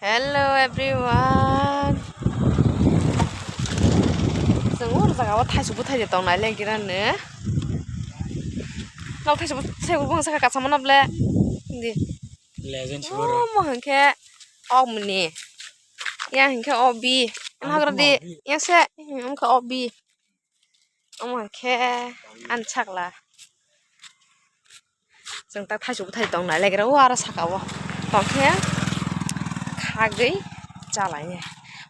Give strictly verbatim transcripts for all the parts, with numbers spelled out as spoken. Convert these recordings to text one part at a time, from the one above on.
Hello everyone. Chwng o jaga o thaisu bwthai de tongnai le gira ne. Nok thaisu bwthai bwsaka kachama nable. Di. Legend. Oh, mo hwnkhe. Omni. Ya hwnkhe obi. Hagra di. Ya se. Hwnkhe obi. Omo khe ani sakla. Chwng tak thaisu bwthai tong nai lai gra o aro saka o. Tong khe khagwi chalai.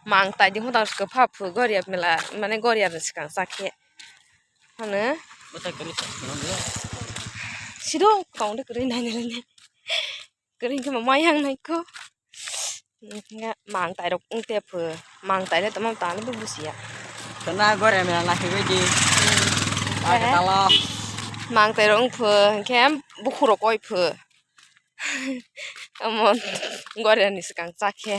Mang tai di hwnda kwpha phu goria mela mane goria ni swkang cha khe. Hano. Bwthai kwrwi sa. Sido tong de kwrwi nai nai nai. Kwrwi khe ma mayang nai ko. Hwnkhe mang tai rok wng te pho. Mang tai le tamo tani bo busia. Khwna gore mela nakhigwi di. Hmm. Ai, eh, talo. Mang tai rok wng pho, hwnkhe bukhuk rok koi pho. Omo gore ni swkang cha khe.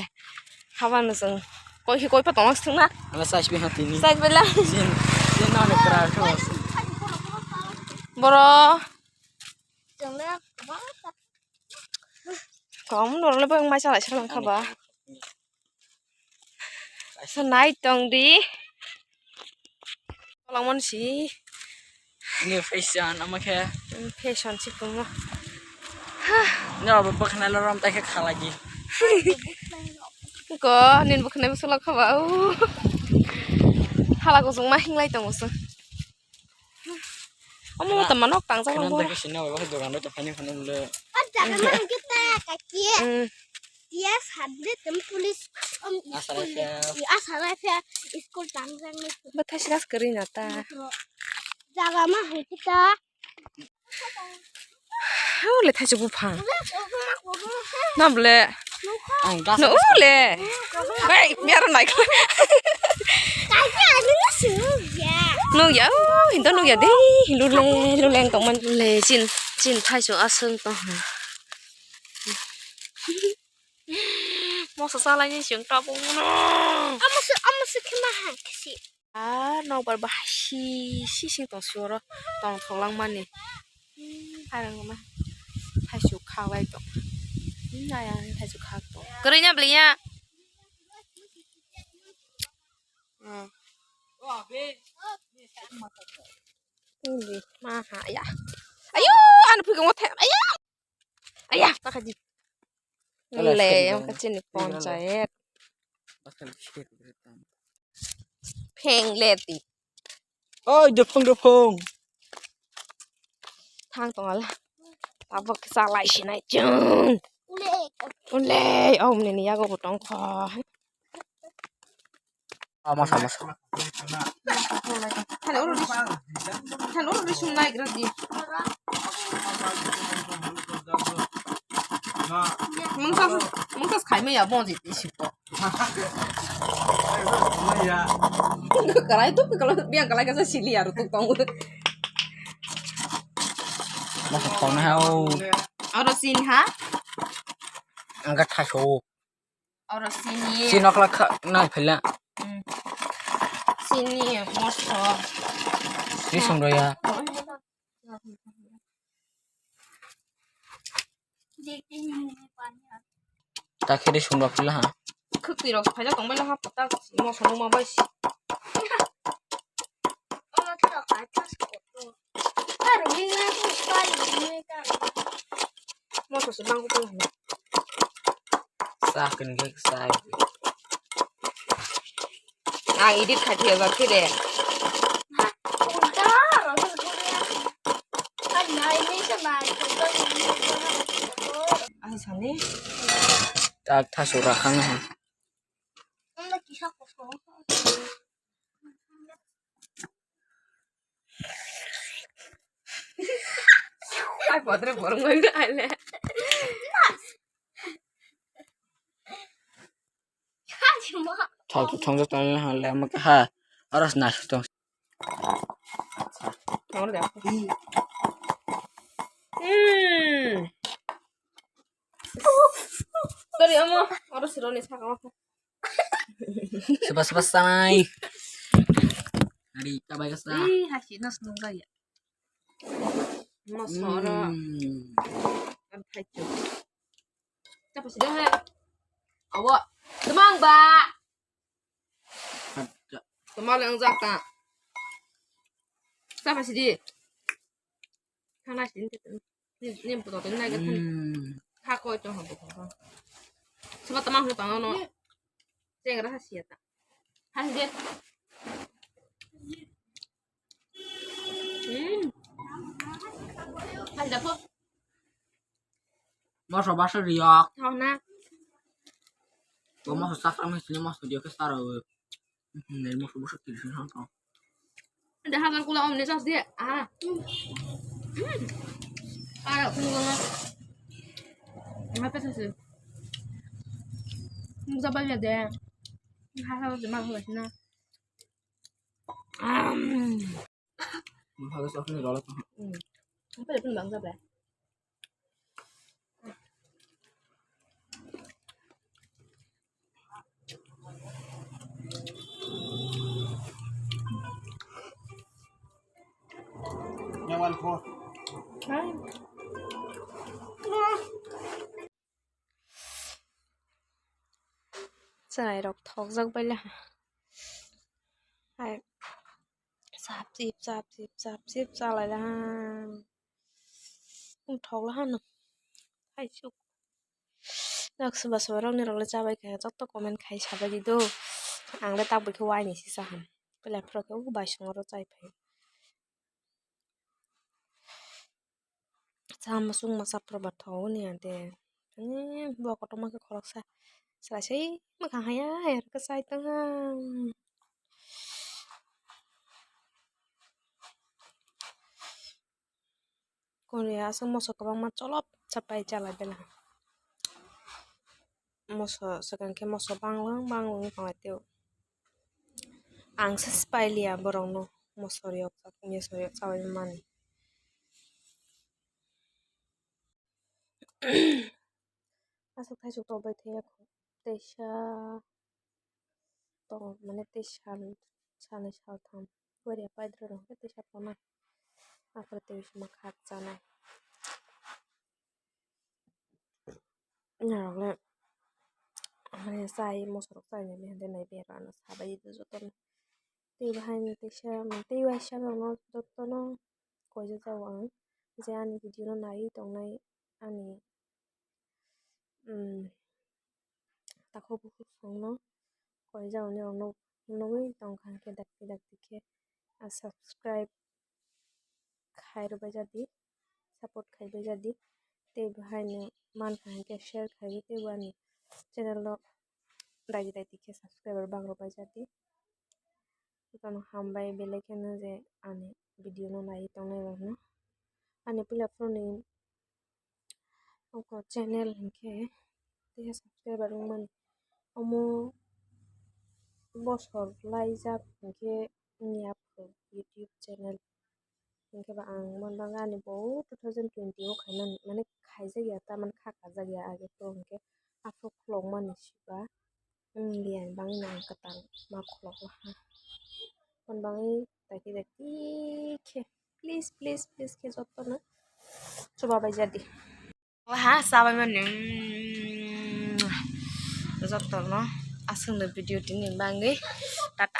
Haba no chwng koi khe koi pho tongma swngna. Ala size bai ha tini. Size bai la. Sin, sin na ne kra kho. Boro. Kom norok le bang mai chalai salang kha ba. Sa nai tong di. Kolong mon si. Ini fashion ama khe. Hmm, fashion si pumo. No bo bwkhana lo rom tai khe khalagi. Ko nin bwkhana bwswk lok kha ba. U. Hala kuchung ma hinglai tongo se. Omo tama nok tangjak nang bo. Khe sini obo dogan bai tongphani phano le. O jaga ma hwnkhe ta kaki. Hmm. Yes, hundred tem police, um, asal school, rifle. Asal rifle, school tangjak nai. Bwthai siras kwrwi na ta. Jaga ma hwnkhe ta. Hau le thaisu buphang. Nam le. Ang gas. No le. Hey, biar naik. Kaki ani na sungya. Nukya, oh, hinto nukya de. Lule, lule ang tongman. Le, chin, chin thaisu aswng tong. Moso salai ni siyang tabuk no. Amo se, amo se khema ha kisi. Ah, nokbar bahai si, si sing tong si oro tong thok lang mani. Hmm, harang ma thaisu kha bai tong. Hmm, ayang thaisu kha tong. Kwrwi nya bwlai ya. Hmm. Hindi, ma ha, ya. Ayo, ano phi kong thai, ayo. Aya, taka di. Ala le, sini yang kan. Kecil ni poncaet. Asal shit, beretan. Pheng le ti. Oi, dopong, dopong. Thang tong ala. Tabok salai sinai chung. Ule, om nini yago botong kho. Ah, masa, masa. Thani oro ri, thani oro ri sum nai gra di. Mungsa, mungsa khai maya bonji ti sipo. Karai tu kalau biang kalai kasa sili aru tu tong. Masa tong na hao. Oro sin ha? Angkat thaso. Oro sini. Sini okla kha nai phela. Hmm. Sini moso. Sini song roya. Ta khe de song rok phela ha. Khukti rok phaila tong bai la ha pata moso nung ma bai si. Moso se bang ko. Sa kini ke sa. Ang edit khai thia ba khe de. Ai sani. Tak thasu rakhang ha. Ai, padre, borong ngai na ale. Thok thok thong thong ha le ma ha. Aras na thong. Thong le. Hmm. Sorry, amo. Aras sironi saka. Sebas-sebas sanai. Ari tabai kasa. Ih, hasi nas nungga ya. Mas ora. Hmm. Am thaichu. Tapa sida hai. Abo. Temang ba. Temang yang jaka. Sapa sidi. Thangna sidi. Ni ni puto to nai ga than. Hmm. Tha koi to ha puto. Saba tamang hu tang no. Chengra ha sia ta. Ha de. Hmm. Ha da po. Moso basa riyak. Thok na. Bo moso sakra mi sini moso riyak ke sara. Hmm, moso basa kiri sini ha. Ada hagan kula om ne sos dia. Ah. Hmm. Para kula. Apa sih? Musa balik deh. Hahaha, cuma aku sih nah. Musa sos ni rola. Hmm. Apa dia pun bangsa deh. Nyaman po. Hai. Chwrai rok thokjak bai le ha. Hai. Chap chip, chap chip, chap chip chalai le ha. Kum thok le ha no. Hai chuk. Nok soba soba rok ni rok le chabai kha, joto comment khai sabai di do. Ang le tabuk khe wai ni se chaham. Pela phuru khe o bai song oro chai phai. Chama chwngma chapra ba tho ni ante. Ani bo kotorma khe khoroksa. Chwrai se mwkhang haya haya khe chai tong ha. Koni aswk moso kwbangma cholop chapai chalai bela. Moso swkang khe moso bangwng bangwng wng tonglaio. Ang se swpai liya borokno moso riyok, moso riyok chabai mani. Aswk thaisok tongbai thaya kho teisa tongo, mane tei sal, salnwi saltham. Puari apai dwrwng hwnkhe tei saphano aphuru tei bisingo khakchanai. Norok le mane chai mosorok chainani hwnkhe naibe ano sabai jotono. Tei bahaino teisa tei waisa rokno jotono koijak jago ang je ani video no naiwi tongnai ani, um, takhuk bukhuk songno koijak nini rokno nugwi tongkha hwnkhe dakti dakti khe, ah, subscribe khai rwbai jadi, support khaibai jadi, tei bo haino mankha hwnkhe share khaiwi tei bo ani channel no daidi daidi khe subscriber bang rwbai jadi. Jotono hambai belai kheno je ani video no naiwi tongnai rokno. Ani puila phuru ni oko channel hinkhe teisa subscriber wngmani. Omo bosor laijak hinkhe wngya phuru YouTube channel. Hinkhe ba ang manbangwi ani bo two thousand twenty o khaimani, mane khaijak ya, tamani kha kajak ya age to hinkhe aphuru khulokmani siba. Wngya bangwi no ang kwtal ma khulok laha. Manbangwi daiti daiti khe please, please, please khe jotono chubabai jadi. Waha sabai mani, mm, jotono aswkno video tini bangwi tata.